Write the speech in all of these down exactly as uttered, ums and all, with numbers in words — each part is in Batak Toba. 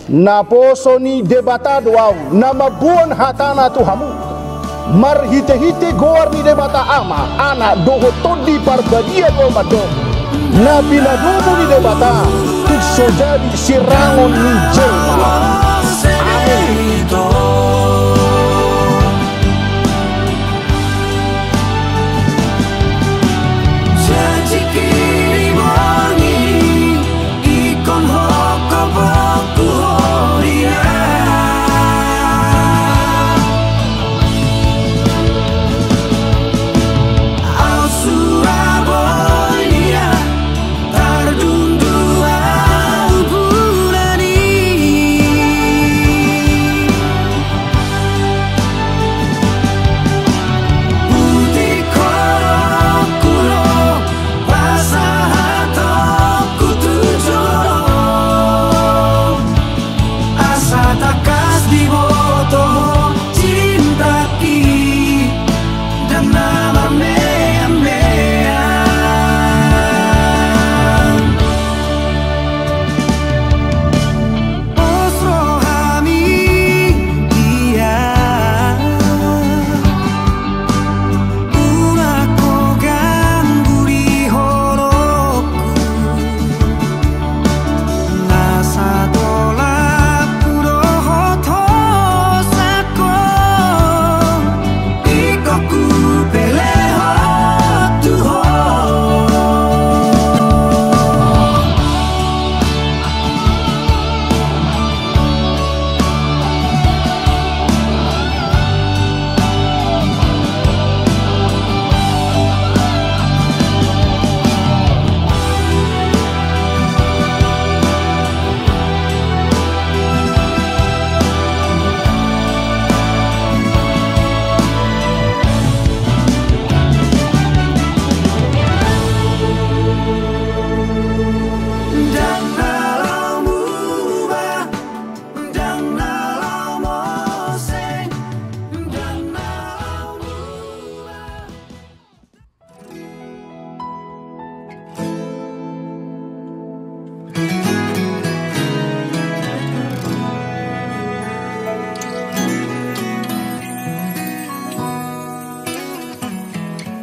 Naposo ni Debata do ahu, na mamboan hatana tu hamu. Marhitehite goar ni Debata Ama, Anak, dohot Tondi Parbadia do ahu mandok: Na pinadomu ni Debata, tung so jadi sirangon ni jelma. Amen.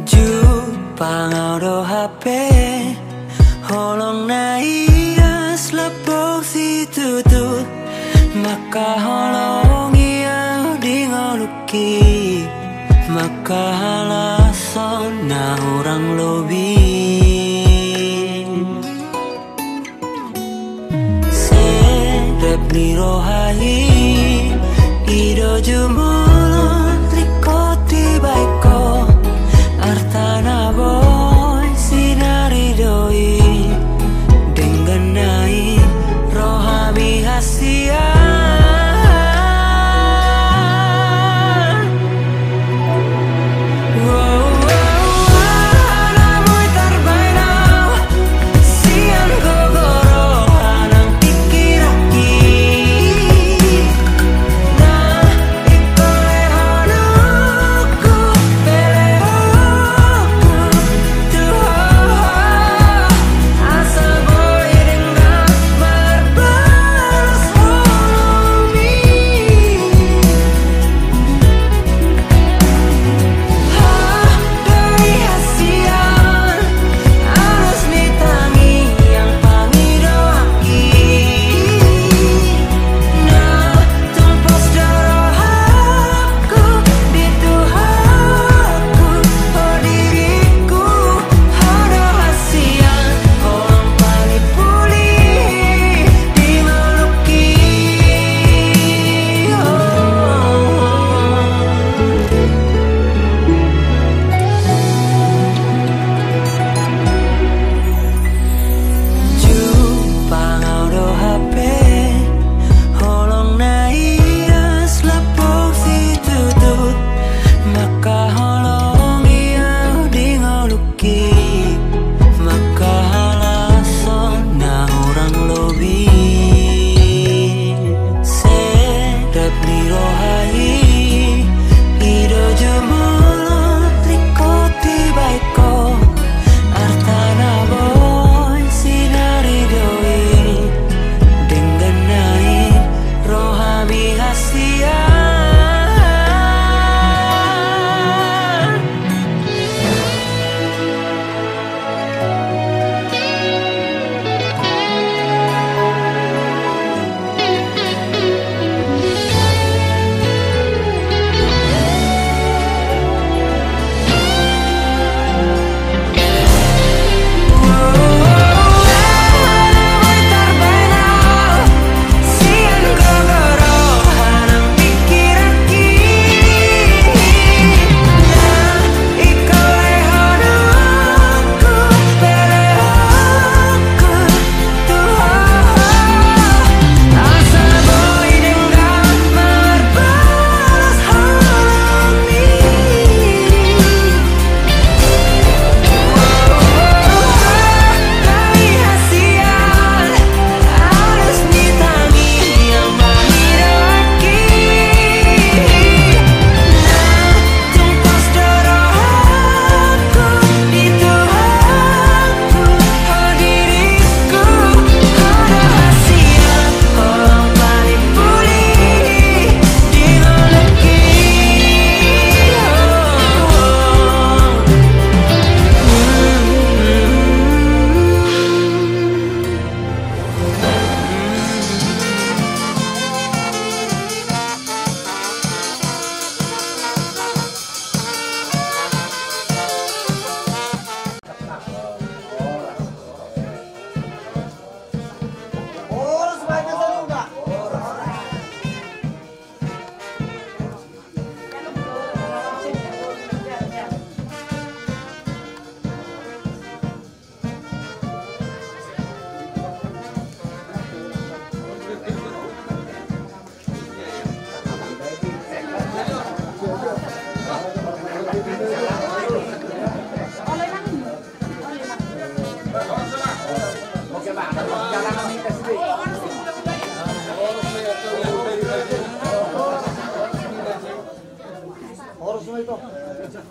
Jumpang au do hape holong na ias lambok situtu, mangkaholongi au di ngolungki, mangkahalashon na hurang lobi. Serep ni roha i, i do jumolo ringkot dibahen ho, arta na boi sinari do i, denggan na i rohami hasian.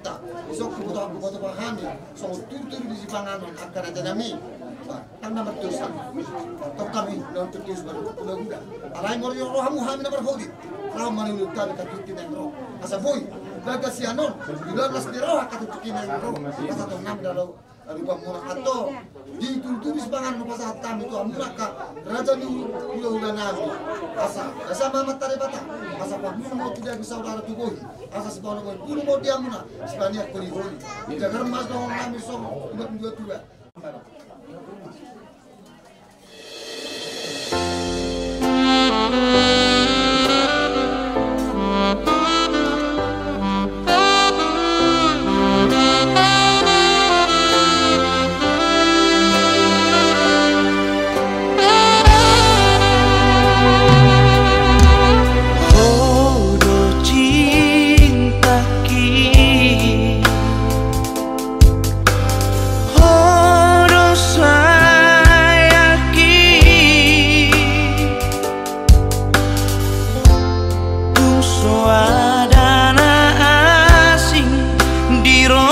dohononta. Dison huboto, huboto hami songon tutur di sipanganon angka raja nami. Ba, ndang na mardosa. Tong hami ndang terdosa baru hula-hula. Alai molo diroha hamu hami na marholi, laho manulihon hami angka tingki naeng ro. Asa boi bagas sian on, di las ni roha angka tingki naeng ro. Asa tong nami dalo. Aduh, bang, molo ato ditutupi sipanganon pasahat hami tu hamuna angka raja ni hula-hula nami. Asa, asa ma amanta Debata, asa parbue ma tu daging, saudara tu bohi, asa sipanganon bohi, pulu ma di hamuna sipanean holi-holi. Jagar mas dohononnami songon dua-dua. Ho do cintaki, ho do sayangki. Tung so ada na asing di rohaki.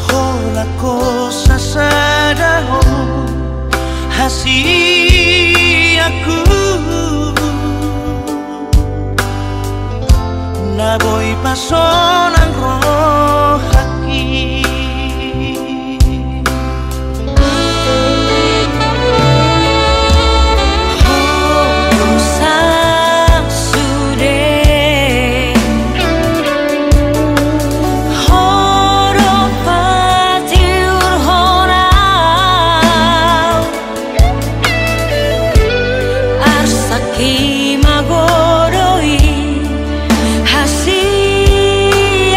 Holan ho sasada ho hasianku, na boi pasonang rohaki. Ho do sasude, ho do patiur hona. Arsak i ma godang i hasianku.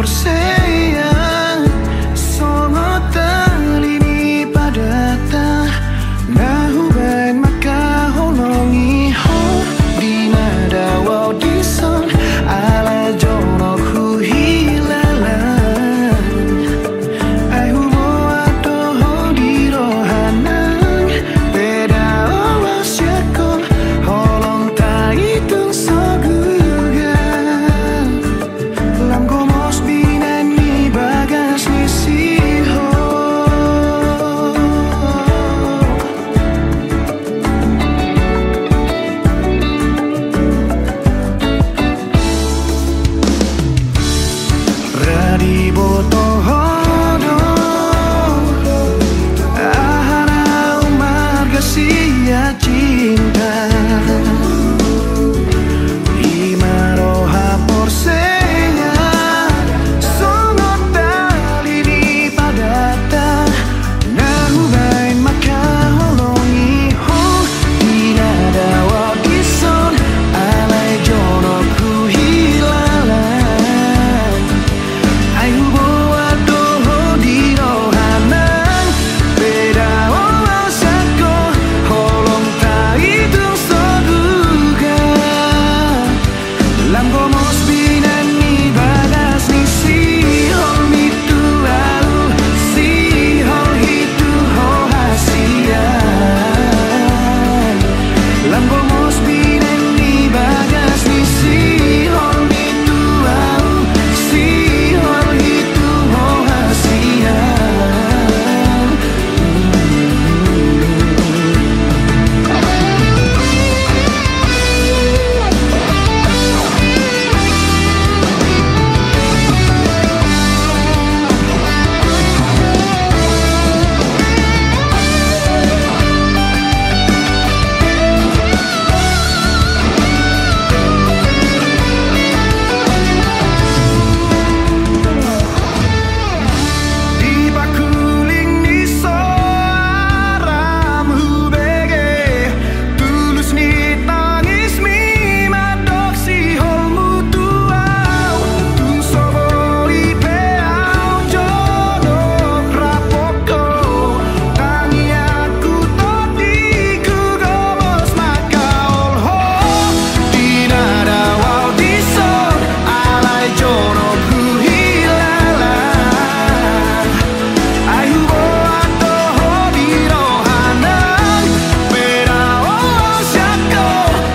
Porsea, songon tali ni padanta, na hubaen mangkaholongi ho, di na dao ahu dison, alai jonok huhilala. Ai huboan do ho di roha nang, pe dao ahu sian ho, holong ta i tung so guga. Lam gomos binaen ni bagas ni sihol. Ra diboto ho do aha naung marga sian cinta. I ma roha porsea, songon tali ni padanta, na hubaen mangkaholongi ho, di na dao ahu dison, alai jonok huhilala. Ai huboan do ho di roha nang, pe dao ahu sian ho, holong ta i tung so guga. Lam gomos binaen ni bagas ni sihol, mitu ahu sihol, hitu ho hasian. Lam gomos binaen ni bagas ni sihol, mitu ahu sihol, hitu ho hasian. Di pangkuling ni soaram hubege, tulus ni tangismi mandok siholmu tu ahu. Tung so boi pe ahu jonok rap ho, tangiangku, tondingku gomos mangkaol ho, di na dao ahu dison, alai jonok huhilala. Ai huboan do ho di roha nang, pe dao ahu sian ho,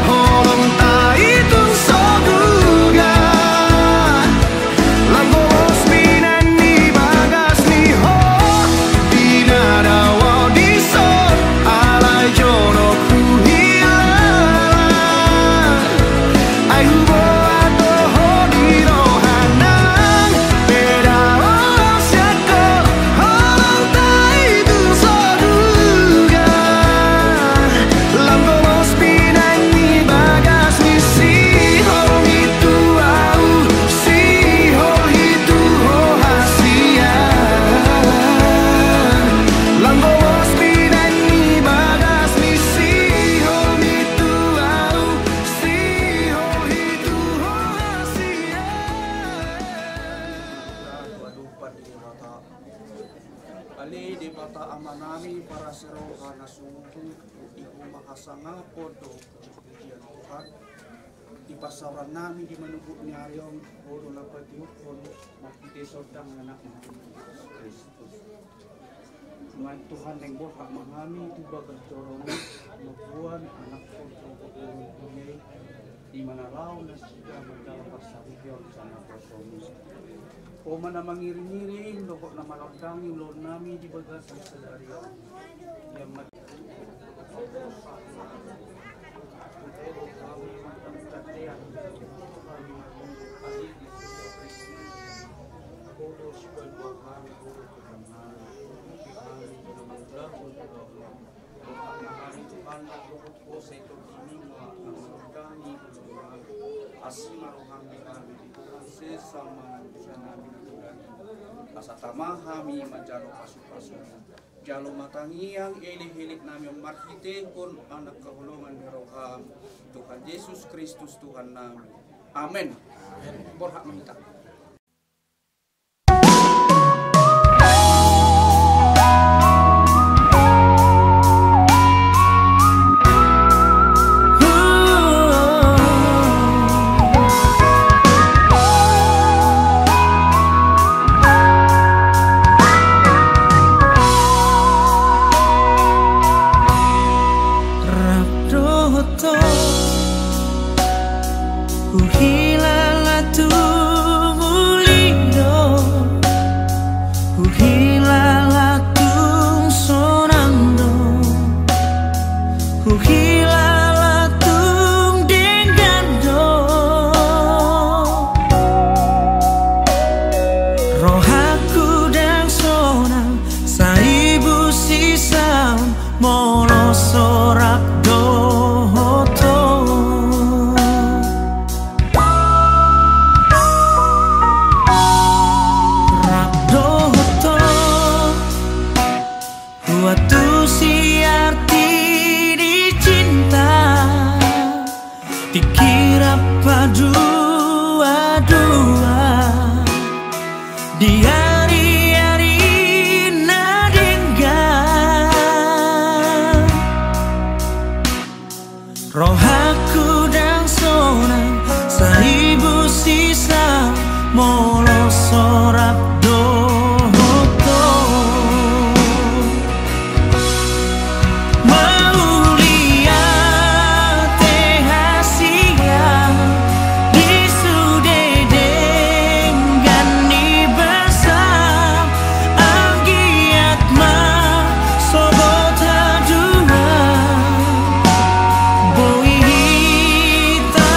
holong ta i tung so guga. Lam gomos binaen ni bagas ni ho, di na dao ahu dison, alai jonok huhilala. Ai huboan do ho di roha nang, pe dao ahu sian ho, holong ta i tung so guga. Lam gomos binaen ni bagas ni sihol, mitu ahu sihol, hitu ho hasian. Lam gomos binaen ni bagas ni sihol, mitu ahu sihol, hitu ho hasian. Ale Debata Amanami, parasi roha na sungkun, di Ho ma hasangapon dohot pujipujian, Tuhan. Di pansaoran nami di manogot ni ari on, Ho do na patiuphon marhite sondang ni Anakmu Jesus Kristus. Nuaeng Tuhan, naeng borhat ma hami tu bagas joro-Mu, mamboan Anakhon tu dunia i, di mana laho nasida manjalo parsaripeon sian naposo-Mu. Ho ma na mangiringiring dohot na manondangi ulaon nami di bagasan sadari on. Ia ma Asi ma roham di hami, Tuhan, sesa ma na dosa nami na hudai. Asa tama hami manjalo pasupasu. Jalo ma tangiang elekelek nami on marhitehon anak haholongan ni roham, Tuhan Jesus Kristus Tuhan nami. Amen. Borhat ma hita. Di ari-ari na denggan, rohangku ndang sonang, sai boi sisa molo so rap dohot ho. Mauliate hasian di sude denggan ni basa, anggiat ma sogot haduan boi hita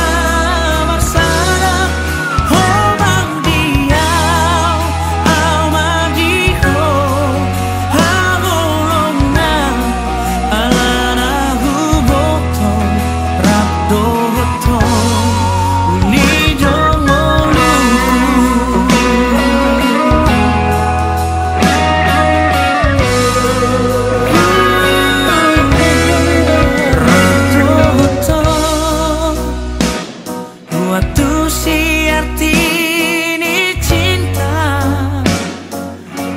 marsada. Ho ma di au, au ma di ho, haholongan, alana huboto rap dohot ho uli do ngolungku. Rap dohot ho. Buat tusi arti ni cinta,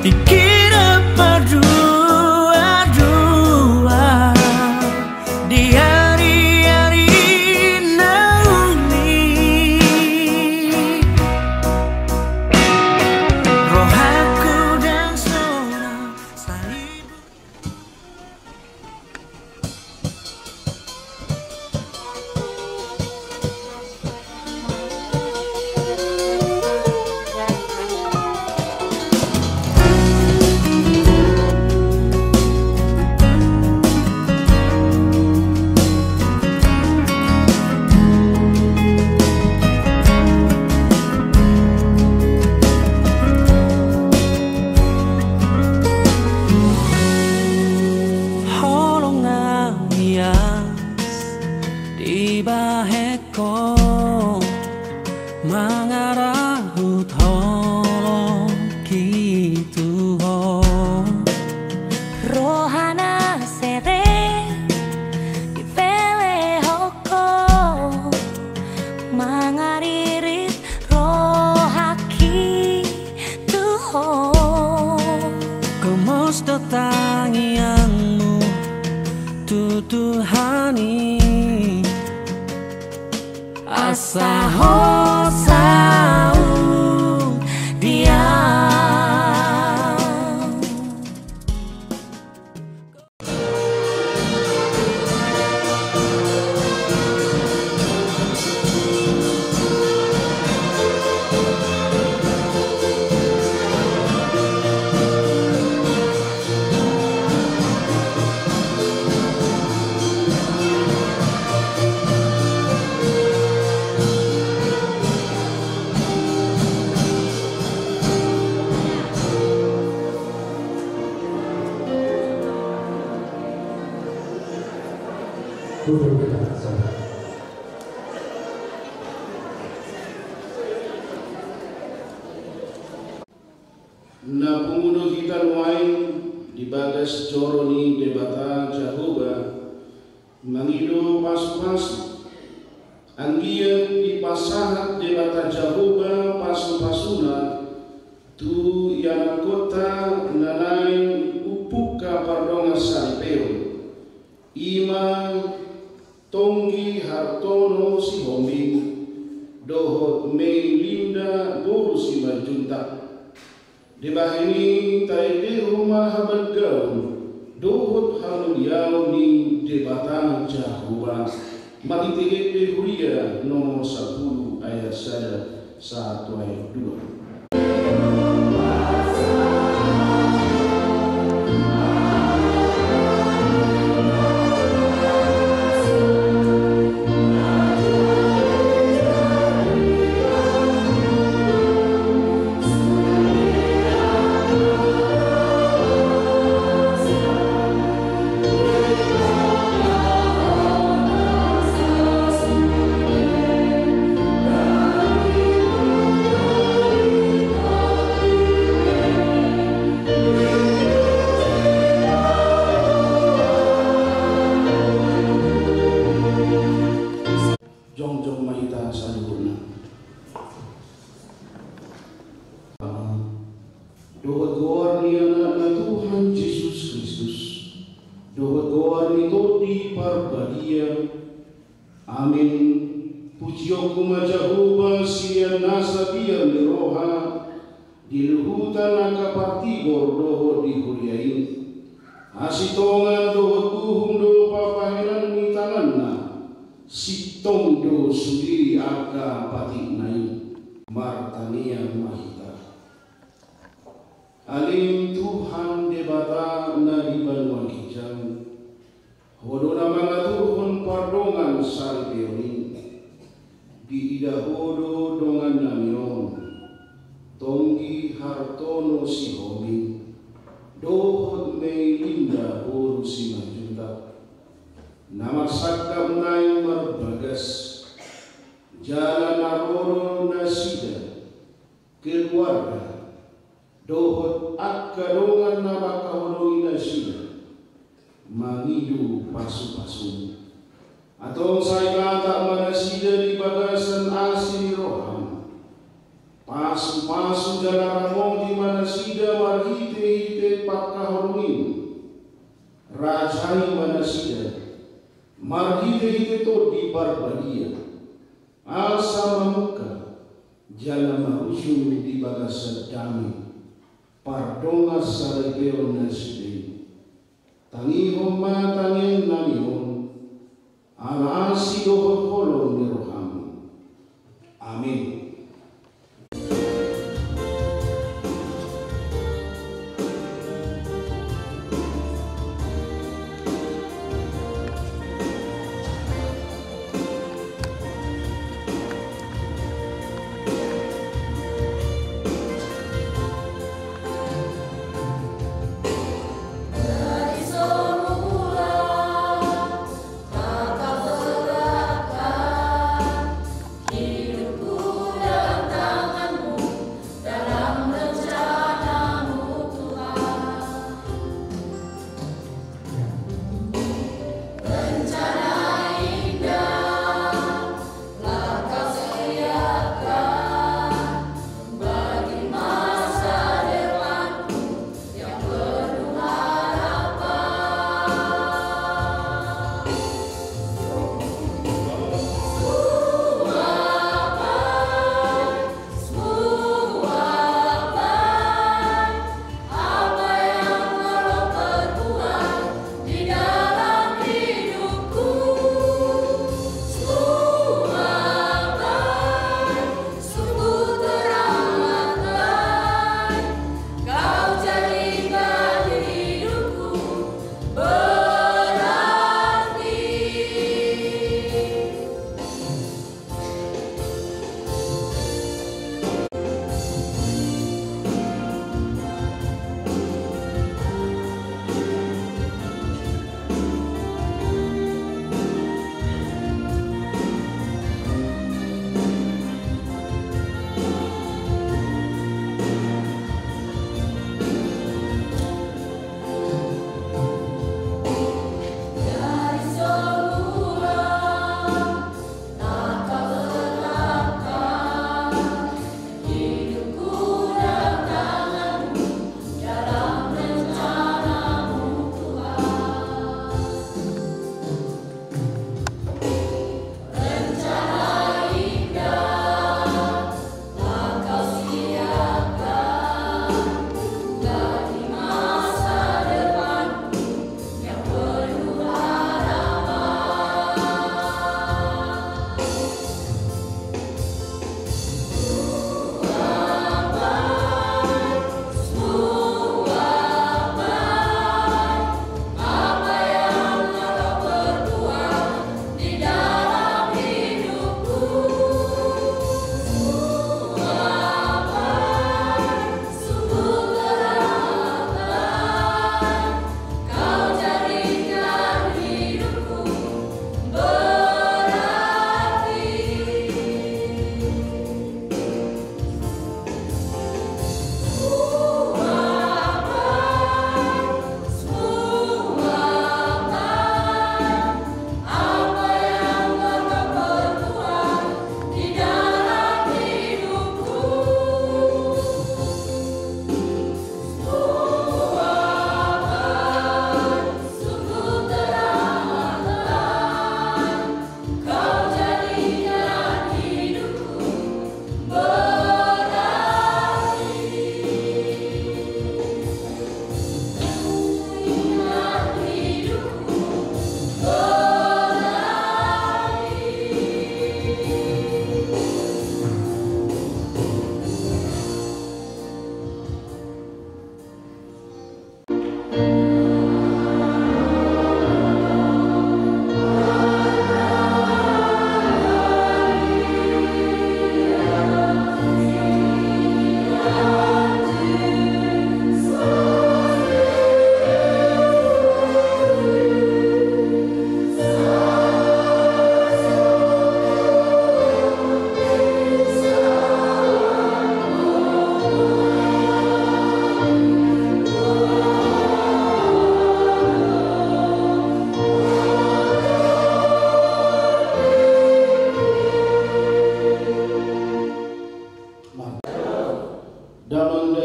tingki na padua-dua di ari-ari na uli. Rohangku ndang sonang, sai Holong na hias dibahen ho, mangarahut holong i tu ho. Roha na serep dipelehon ho, mangaririt rohangki tu ho. Gomos do tangiangmu tu Tuhan i, asa ho saut di au. Na pungu do hita nuaeng di bagas joro ni Debata Jahowa, mangido pasupasu. Anggiat dipasahat Debata Jahowa pasupasuna tu ianakkonta na naeng umpungka pardongan saripeon, i ma Tonggi Hartono Sihombing dohot Mei Linda boru Simanjuntak. Dibahen i taendehon ma hamargaan dohot hamuliaon ni Debata Jahowa marhite ende Huria nomor sampulu ayat sada sahat tu ayat dua. Dohot goar ni Anakna Tuhan Jesus Kristus, dohot goar ni Tondi Parbadia. Amin. Pujionku ma Jahowa sian nasa biar ni roha, di luhutan angka partigor dohot di huria i. Hasintongan dohot uhum do pabahenan ni tanganna, sintong do sude angka patikna i. Martangiang ma hita. Ale Tuhan Debata na di banua ginjang, Ho do na mangaturhon pardongan saripeon i. Diida Ho do dongannami on, Tonggi Hartono Sihombing dohot Meilinda boru Simanjuntak, na marsangkap naeng marbagas, jala na ro do nasida, keluarga, dohot angka dongan na mangkaholongi nasida, mangido pasu-pasu. Antong sai tatap ma nasida di bagasan asi ni roham. Pasu-pasu jala ramoti ma nasida marhite-hite pangkaholongim. Rajai ma nasida marhite-hite Tondi Parbadia, asa mamungka jala marujung di bagasan dame, pardongan saripeon nasida i. Tangihon ma tangiangnami on, ala asi dohot holong ni roham. Amin.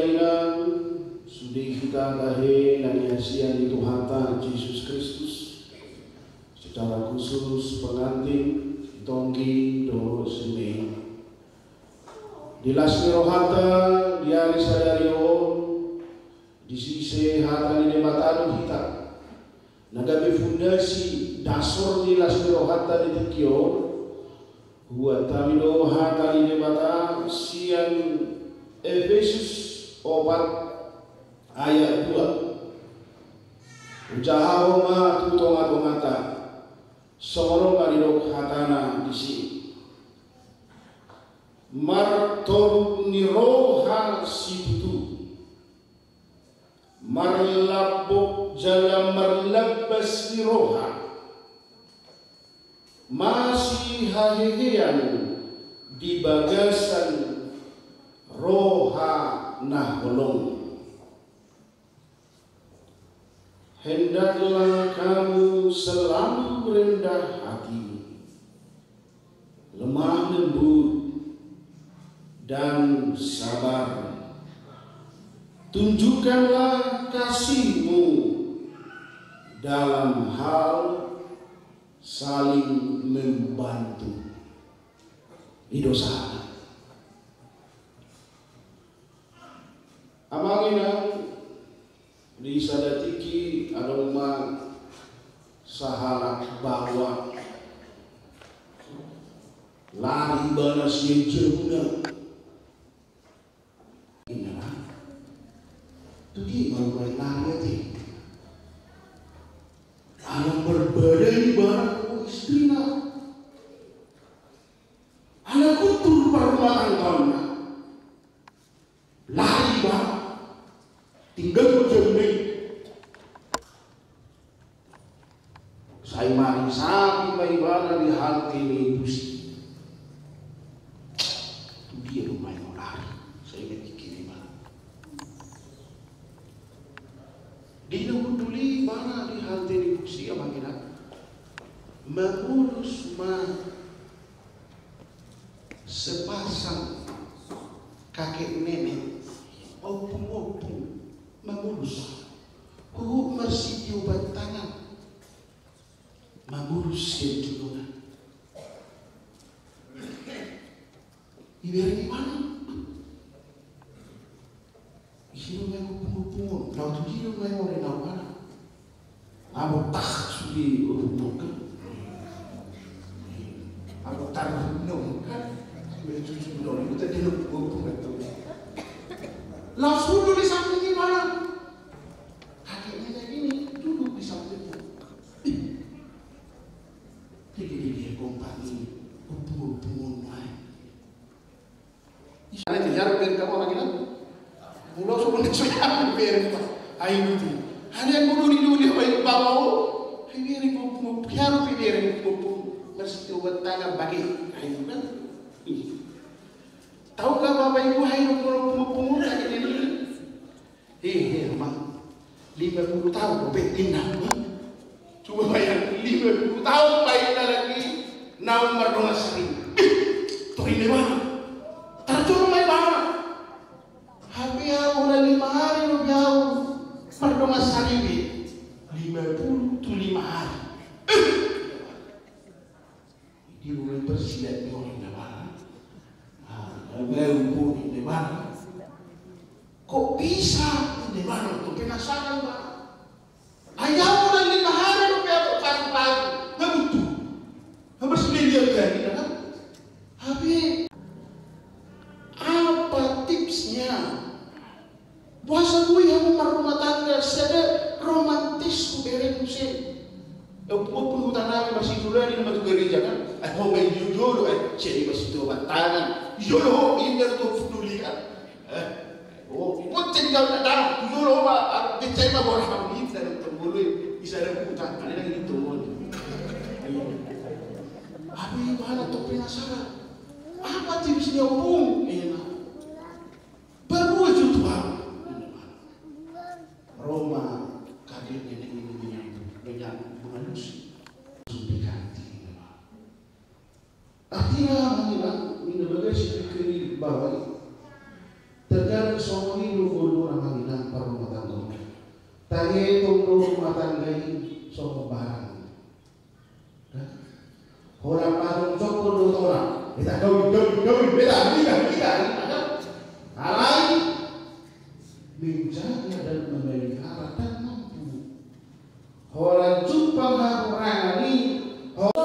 Inang, sude hita tahe na niasian ni Tuhanta Jesus Kristus, secara khusus pengantin, tonggi dohot si Mei. Di las ni rohanta di ari sadari on, disise hata ni Debata do hita. Na gabe fundasi dasor ni las ni rohanta di tingki on, hubuat hami do hata ni Debata sian Efesus opat ayat dua. Hujahahon ma tu tongatonganta, songon on ma didok hatana disi. Martorup ni roha situtu, marlambok jala marlambas ni roha, masihahehean di bagasan roha na holong. Hendaklah kamu selalu rendah hati, lemah lembut, dan sabar. Tunjukkanlah kasihmu dalam hal saling membantu. I do sahali. Amang inang, di sada tingki adong ma sahalak baoa lari ibana sian jamuna. Inang, tu dia ma hubaen lari ate? Ala marbadai ibana tu istrina. Ala guntur parrumatanggaonna. Lari ibana. Tinggal jamuna i. Sai marinsapi ma ibana di hante ni busi. Tu dia do hubaen lari? Sai na tingki ibana. Di na hundul i ibana di hante ni busi, amang inang, mangolus ma sepasang kakek nenek, ompung-ompung, mangolus. Huhut marsitioban tangan, mangolus sian joloan. Dibereng ibana. Ise do nuaeng ompung-ompung on? Laho tu dia do nuaeng on, inang, ibana? Abot tah sude ompung on kan. Abot tah ompung on kan. Sude cucu on, itu tadi ompung-ompung kan. Laos hundul di samping ibana. Kakeknya kayak gini, duduk di sampingnya. Ih. Dege-dege kompak ni ompung-ompung on nuaeng. Alai tu hea do bereng hamu, amang inang? Molo so, molo so hea do bereng, ai nuti. Alai molo didoli, ai baoa, ai bereng ompung-ompung, hea do bereng ompung-ompung. Marsitioban tangan bage, ai nuti. Tau nunga baoa i, ai do ompung-ompung, ai nuti. Hehe, amang. Lima puluh taon dope, inang. Coba bayangkan, lima puluh taon baen halak i naung mardongan saripe. Ih, tori ma ibana. Tarjolo ma ibana. Hape au holan lima ari dope au mardongan saripe. Lima puluh tu lima ari. Ih. Di rumah persidangan ni orang Jawa. Ah, Jawa pun di mana? Kok bisa di mana? Tuh penasaran, Pak. Ayah udah lima hari lu kayak paru-paru. Nggak butuh. Nggak bersih dia kan? Tapi apa tipsnya? Boasa boi hamu marrumah tangga, sada romantis hubereng muse. Ompung-ompung huta nami masih dulu di nama tu gereja kan. Eh, ho main jujur, eh, jadi masih tu batangan. Jujur ho, indah tu peduli kan. Eh, oh, buat jadi kau tak tahu. Jujur ho, Pak, ah, percaya mah boras kamu ini dari tembulu. Bisa ada hutan, ada lagi itu. Apa yang mana tuh penasaran? Apa tipsnya, Ompung? Enak. Baru aja tuan. Ro ma kakek nenek ini menyambut, menyambut, mengalusi. Sudah ganti. Artina, amang inang, ninna bagasi pikir ni baoa i. Terkadang songon i do Beta kawin, kawin, kawin, beta nikah, nikah, nikah. Alai menjaga dan memelihara tak mampu. Holan jumpang hahurangan i, ho-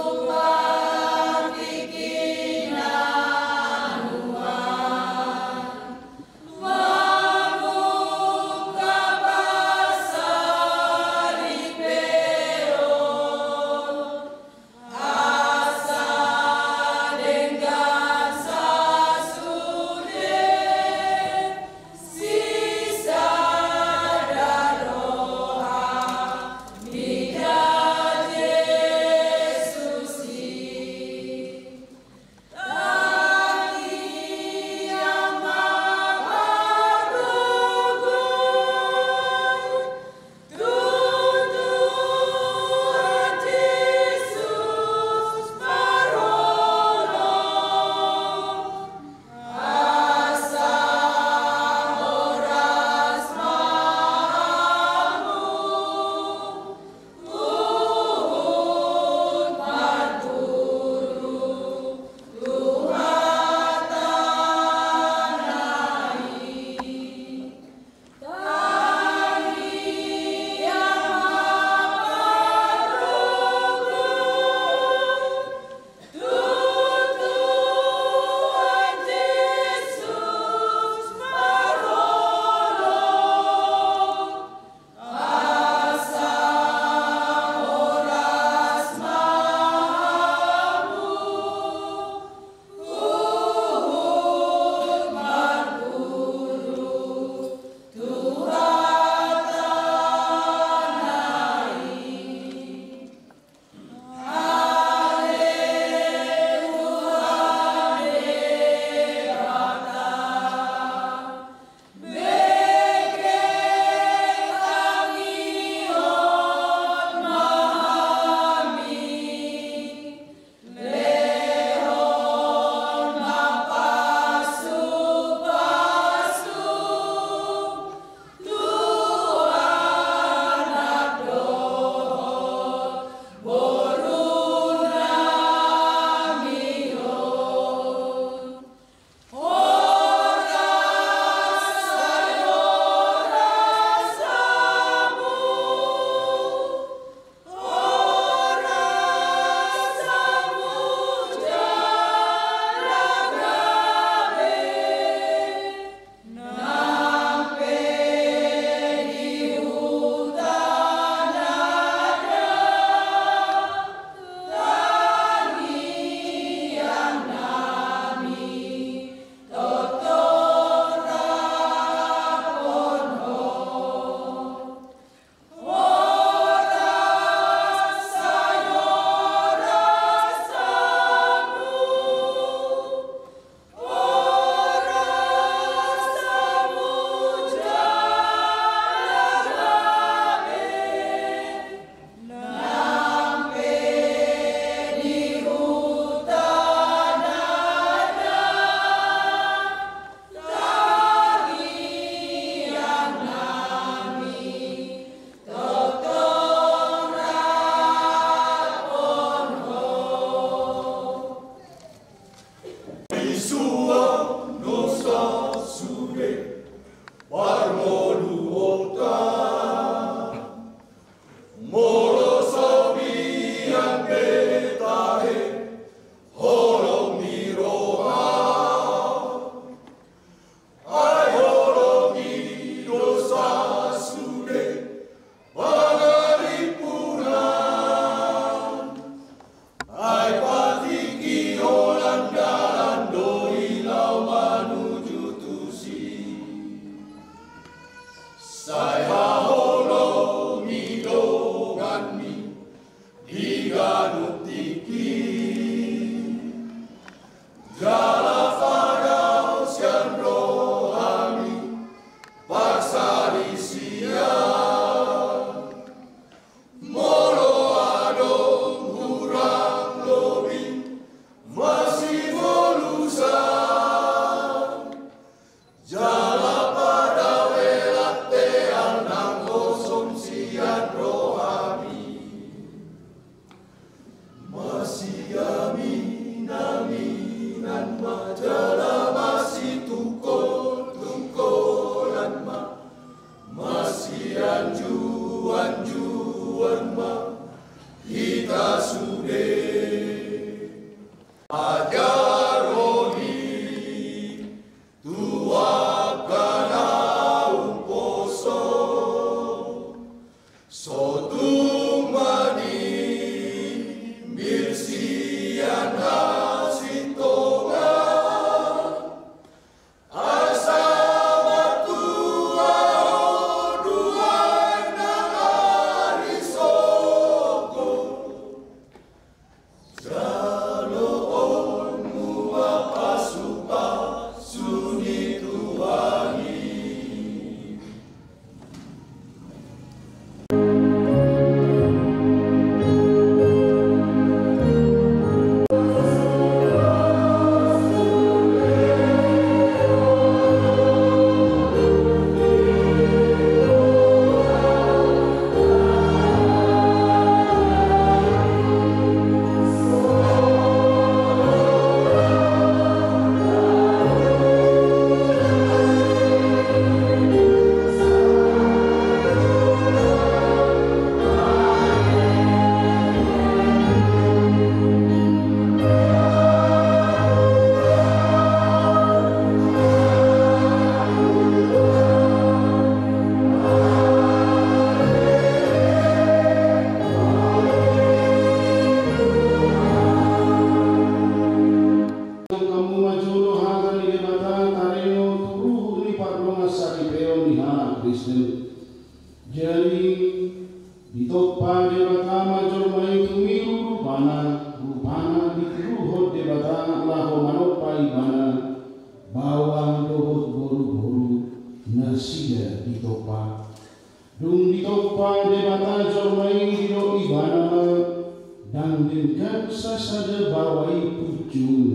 Anju-anjuan ma hita sude. Ajar hami tu angka na umposo, so tung manimbil sian hasintongan. Asa martua ho duai nang ari sogot. Jaloonmu ma pasupasu ni Tuhan i. Hamu ma jolo hata ni Debata taringot tu ruhut ni pardongansaripeon ni halak Kristen. Jadi, ditompa Debata ma jolma i tumiru rupana, rupana ditiruhon Debata laho manompa ibana, baoa dohot boruboru nasida ditompa. Dung ditompa Debata jolma i, didok ibana ma, ndang denggan sasada baoa i punjung.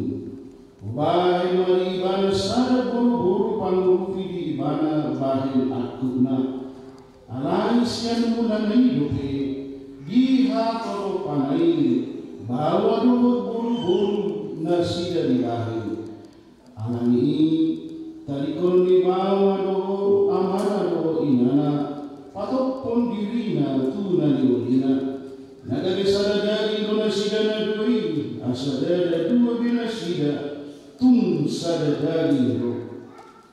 Hubahen ma di ibana sada boruboru pangurupi di ibana bahen angkupna. Alai sian mulana i dope, dihatodopanna i, baoa dohot boruboru nasida dibahen. Alani i, tadingkonon ni baoa dohot amana dohot inana, patophon dirina tu na niulina. Na gabe sada daging do nasida na dua i, asa ndada dua be nasida, tung sada daging do.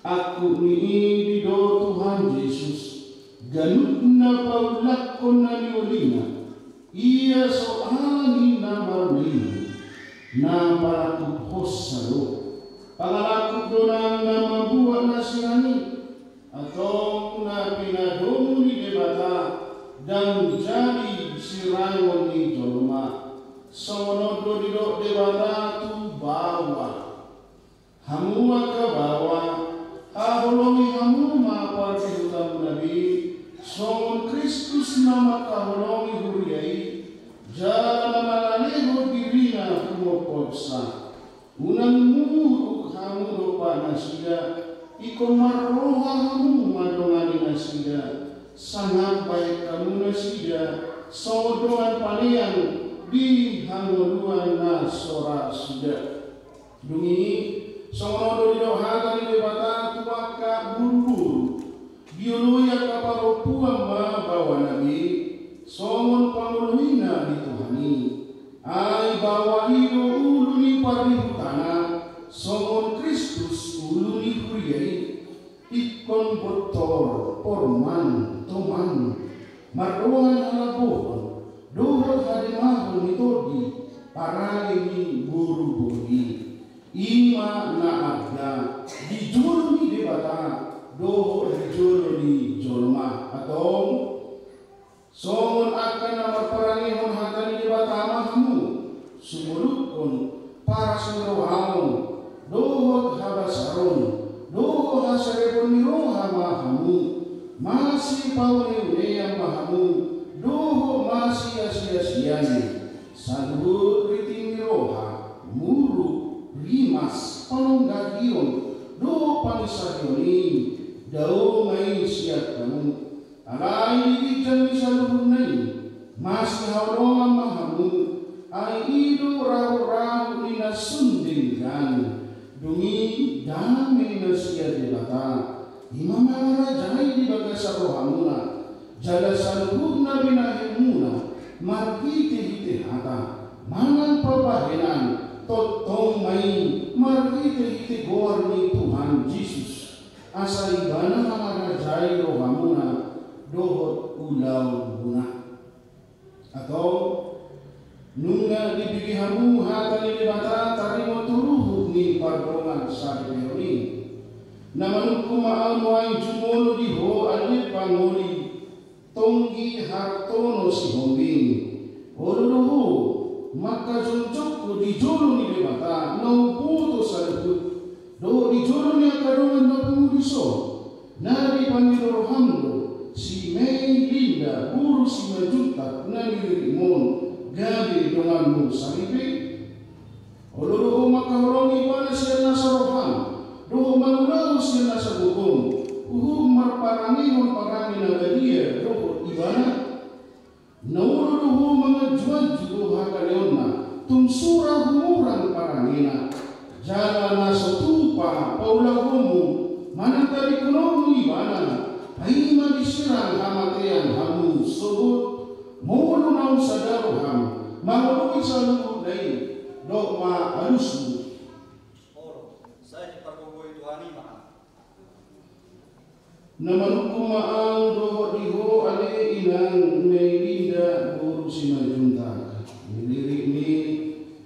Angkup ni i didok Tuhan Jesus, ganup na paulakkon na niulina, ia so ala ni na marmain, na palangkuphonsa do. Pangalangkup do nang na mambuat na sirang i, antong na pinadomu ni Debata, ndang jadi sirangon ni jolma. Songon on do didok Debata tu baoa. Hamu angka baoa, haholongi hamu ma pardihutamuna be, songon Kristus na mangkaholongi huria i, jala na mangalehon dirina humongkopsa. Unang muruk hamu dompak nasida, ingkon marroha hamu mandongani nasida, sangap bahen hamu nasida, songon dongan panean di hangoluan na so ra suda. Dung i, songon on do didok hata ni Debata tu angka boruboru. Dioloi angka parompuan ma baoana be, songon pangoloina di Tuhan i. Ai baoa i do ulu ni parihutana, songon Kristus ulu ni huria i. Ingkon bontor, porman, toman, mardongan halambohon, dohot hademahon ni tondi, parade ni boruboru i. I ma na arga di jolo ni Debata, dohot di jolo ni jolma. Antong, songon angka na marparangehon hata ni Debata ma hamu, sumolukhon paras ni rohamu, dohot habasaron, dohot haserebon ni roha ma hamu, masipauneunean ma hamu, dohot masiasiasian, saluhut riting ni roha, muruk, rimas, panunggahion, dohot pangisahion i, dao ma i sian hamu. Alai di ginjang ni saluhutna i, masihaholongan ma hamu, ai i do rahut-rahut ni na sun denggan. Dung i dame na sian Debata, i ma mangarajai di bagasan rohamuna, marhitehite hata manang pambahenan, tongtong ma i marhitehite goar ni Tuhan Jesus, asa ibana mangarajai rohamuna dohot ulaonmuna. Atau nunga dibege hamu hata ni Debata taringot tu ruhut ni pardongansaripeon i. Na manungkun ma ahu nuaeng jumolo di ho ale pangoli, tonggi hartono sihombing. Olo do ho mangkajongjongkon di jolo ni Debata na umboto saluhut, dohot di jolo ni angka dongan na pungu dison, na dipangido roham do si Mei Linda boru Simanjuntak na nilirikmon gabe donganmu saripe. Olo do ho mangkaholongi ibana sian nasa roham, dohot mangulahon sian nasa gogom, huhut marparangehon parange na badia dohot ibana. Na olo do ho manganjuanju do hagaleonna, tung sura humurang parangena. Jala na so tupa paulahonmu manang tadingkononmu ibana, paima disirang hamatean hamu sogot. Molo naung sada roham mangoloi saluhutna i, dok ma alusmu. Olo, sai dipargogoi Tuhan i ma. Na manungkun ma ahu dohot di ho ale inang Melinda boru Simanjuntak, nilirik ni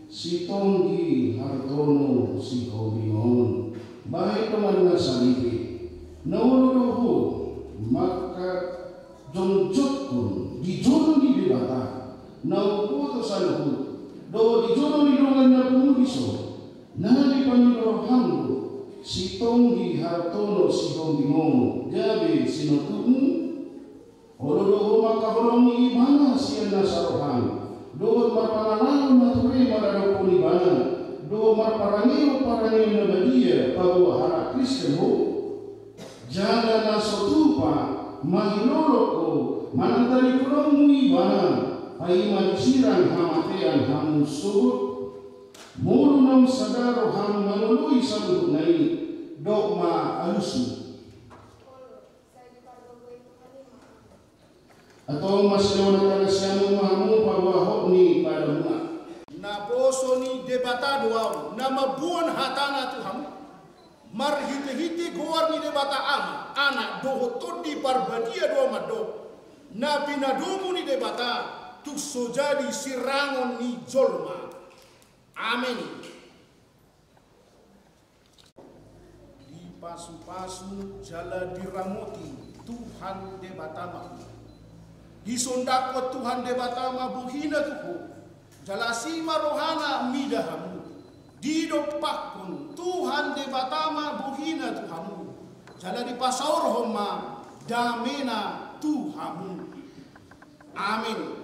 si Tonggi Hartono Sihombing on, bahen donganna saripe. Na olo do ho mangkajongjongkon di jolo ni Debata na umboto saluhut, dohot di jolo ni dongan na pungu dison, na dipangido roham do si Tonggi Hartono Sihombing on gabe sinondukmu. Olo do ho mangkaholongi ibana sian nasa roham, dohot marpangalahon na ture maradophon ibana, dohot marparangehon parange na badia paboa halak Kristen ho. Jala na so tupa mangilolok ho manang tadingkononmu ibana, paima disirang hamatean hamu sogot. Molo naung sada roham mangoloi saluhutna i, dok ma alusmu. Antong ma silehon na tangkas siamun ma hamu paboa hot ni padamuna. Naposo ni Debata do ahu na mamboan hatana tu hamu, marhitehite goar ni Debata Ama, Anak dohot Tondi Parbadia do ahu mandok, na pinadomu ni Debata tung so jadi sirangon ni jolma. Amen. Dipasupasu jala diramoti Tuhan Debata ma ho. Disondangkon Tuhan Debata ma bohina tu ho, jala asi ma rohana mida hamu. Didompakkon Tuhan Debata ma bohina tu hamu, jala dipasaorhon ma damena tu hamu. Amen.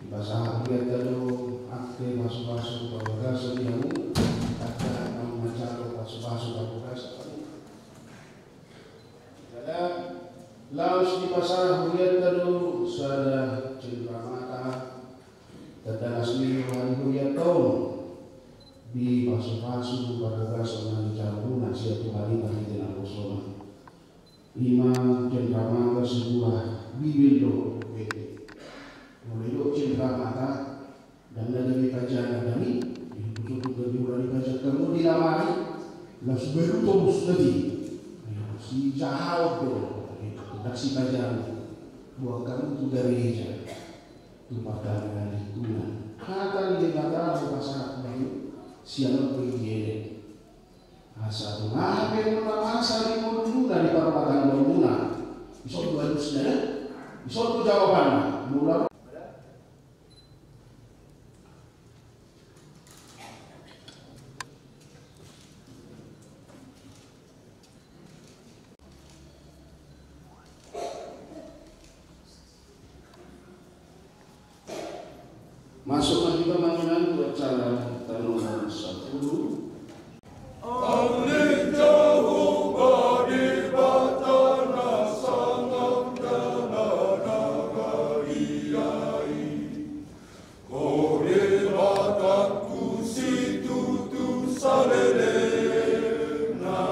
Dipasahat hurianta do angka pasupasu parbagason i hamu, angka na manjalo pasupasu parbagason hamu. Jala laos dipasahat hurianta do sada cendramata, tanda las ni roha ni hurianta on, di pasupasu parbagason na nijalomuna sian Tuhan i marhite naposona. I ma cendramata sebuah Bibel dohot buku ende. Molo didok cendramata, ndang na gabe pajanan dang i, di buku tu gabe ula ni pajanan, molo di lamari, langsung baru tobus nanti. Sijahaon do, ndang sipajanan. Buat hamu tu gareja, tu pardalanan lingkungan. Hata ni Debata do pasahat tu hamu sian on pe di ende. Asa tung aha pe na masa di ngolumuna, di parmatanggaonmuna, dison do alusna, dison do jawabanna. Molo Masuk ma hita manginan tu acara tano sampulu. Ale Jahowa Debata na sangap jala na badia i, ho Debatangku situtu saleleng na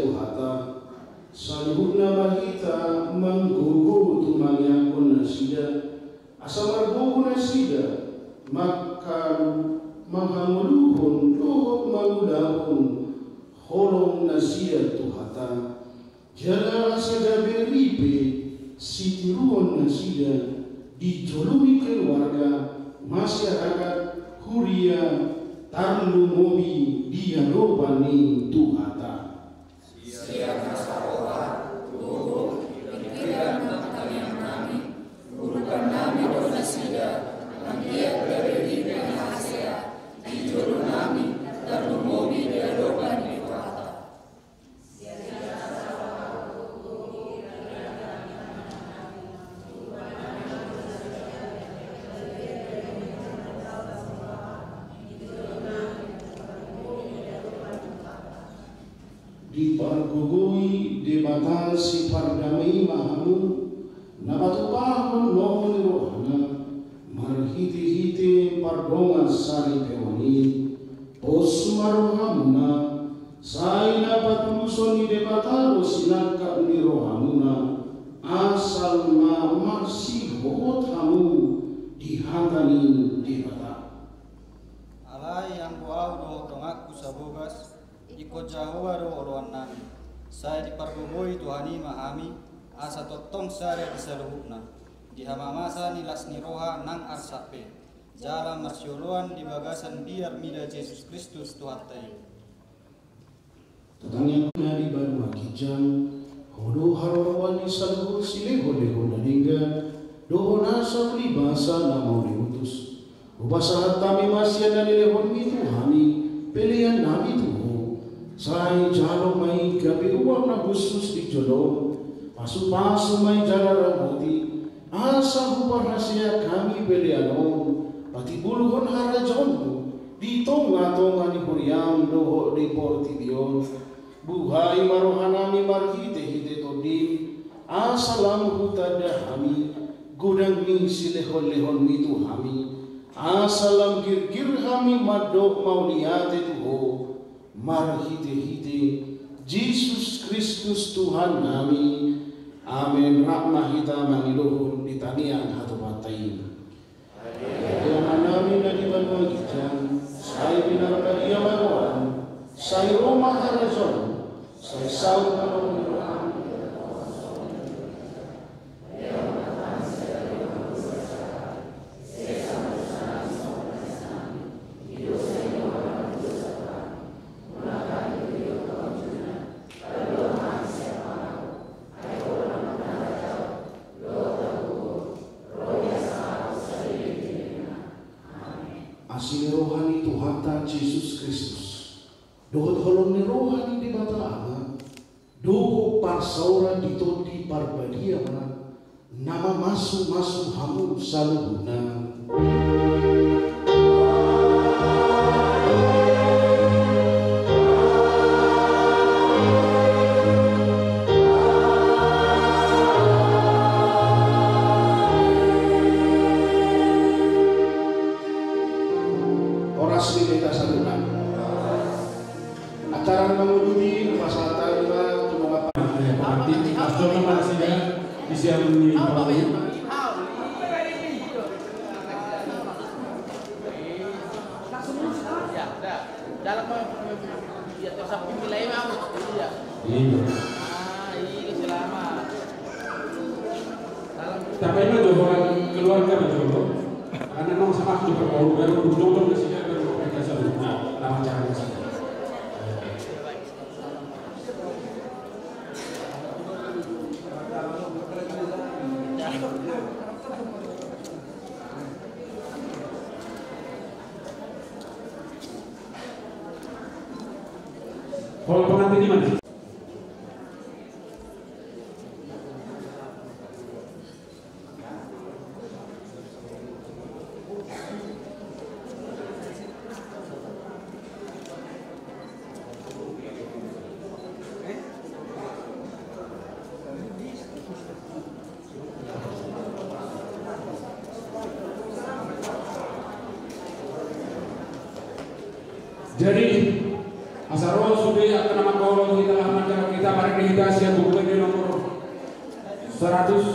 Tuhanta, saluhutna ma hita manggogo tumangihon nasida, asa margogo nasida mangkalu-, manghangoluhon dohot mangulahon holong nasida Tuhanta. Jala asa gabe ripe sitiruon nasida di jolo ni keluarga, masyarakat, huria, tarlumobi di adopan ni Tuhanta. Sian hata roha, gogo, pikiran, tangiang nami, urupan nami do nasida, manggiat gabe ripe na hasea di jolo nami, tarlumobi di adopan ni Tuhanta. Dipargogoi Debata Sipardamei ma hamu, na patupahon lomo ni rohana, marhitehite pardongan saripeon i. Pos ma rohamuna, sai na patuluson ni Debata do sinangkap ni rohamuna, asal ma marsihohot hamu di hata ni Debata. Alai anggo ahu dohot donganku sabogas, ingkon Jahowa do oloan nami. Sai dipargogoi Tuhan i ma hami, asa tongtong sada di saluhutna, di hamamasa ni las ni roha nang arsak pe, jala marsioloan di bagasan biar mida Jesus Kristus Tuhanta i. Tangiang na di banua ginjang, Ho do haroroan ni saluhut silehonlehon na denggan, dohot nasa ulibasa na mauliutus. Hupasahat hami ma sian na nilehonmi tu hami, pelean nami tu Ho. Sai jalo ma i gabe uap na hushus di jolom, pasupasu ma i jala ramoti, asa huparhasea hami pelean on patimbulhon harajaonmu di tongatonga ni huriam dohot di portibi on. Buhai ma rohanami marhitehite Tondim, asa lam hutanda hami godang ni silehonlehonmi tu hami, asa lam girgir hami mandok mauliate tu Ho, marhitehite Jesus Kristus Tuhannami. Amen. Rap ma hita mangidohon di tangiang hatopanta i. Amanami na di banua ginjang, sai pinarbadia ma goarmu, sai ro ma harajaonmu, sai saut ma lomo ni roham. Asi ni roha ni Tuhanta Jesus Kristus, dohot holong ni roha ni Debata Ama, dohot parsaoran ni Tondi Parbadia ma na mamasumasu hamu saluhutna. Horas ma di hita saluhutna. Acara na mangudut i, pasahat hami ma tu dongan. Eh, berarti, pas dongan mana sih, ya? Di siang ni Pak. Iya, dah. Dalam, ya, terus aku nilai, Bang. Iya. Iya. Ah, iya, selamat. Dalam. Tapi emang jauh orang keluarga, betul, Bang? Karena emang sama aku juga mau, baru berjodoh ke sini, baru mereka selalu. Nah, nama caranya sih. Kalau pengantin di mana? Jadi, asa ro sude angka na mangkaholongi hita, laho manjaga hita Marende hita sian Buku Ende nomor seratus.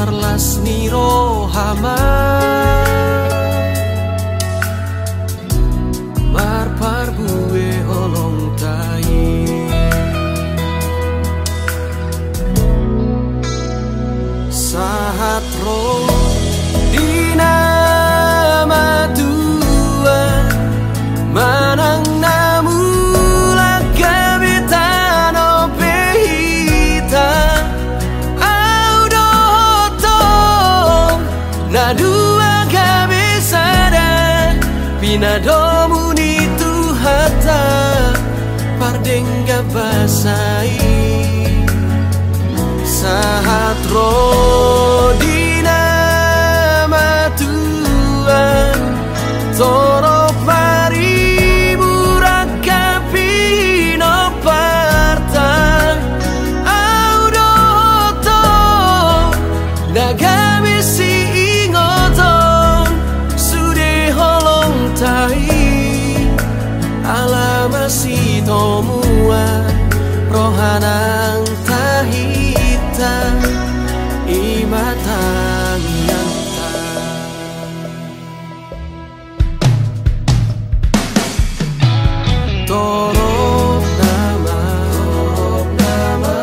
Marlas ni roha ma marparbue holongta i. Sahat ro di na matua manang na mulak gabe tano pe hita. Au dohot ho na dua gabe sada, pinadomu ni Tuhanta pardenggan basa i. Sahat ro di na matua torop maribur angka pinomparta. Au dohot ho na gabe siingoton sude holongta i. Ala masitomuan roha nang tahinta i ma tangiangta. Torop nama, torop nama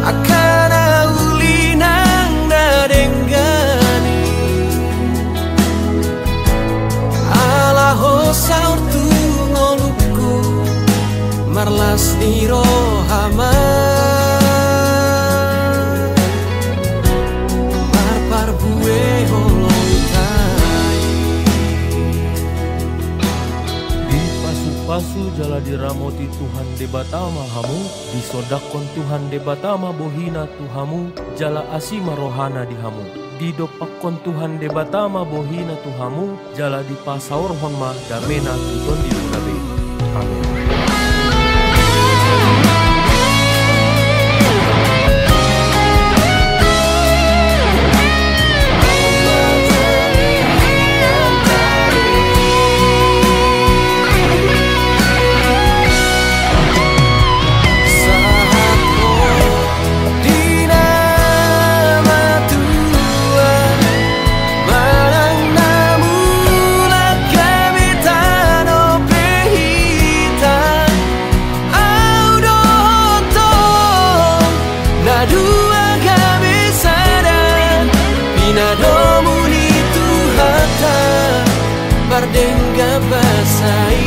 angka na uli nang na denggan i. Ala ho saur tu ngolungku marlas ni roha ma marparbue holongta i. Dipasupasu jala diramoti Tuhan Debata ma hamu, disondangkon Tuhan Debata ma bohina tu hamu, jala asi ma rohana di hamu. Didompakkon Tuhan Debata ma bohina tu hamu, jala dipasaorhon ma damena tu tondimu gabe. Amen. Sahat ro di na matua manang na mulak gabe tano pe hita. Au dohot ho na dua gabe sada, pinadomu ni Tuhanta pardenggan basa i.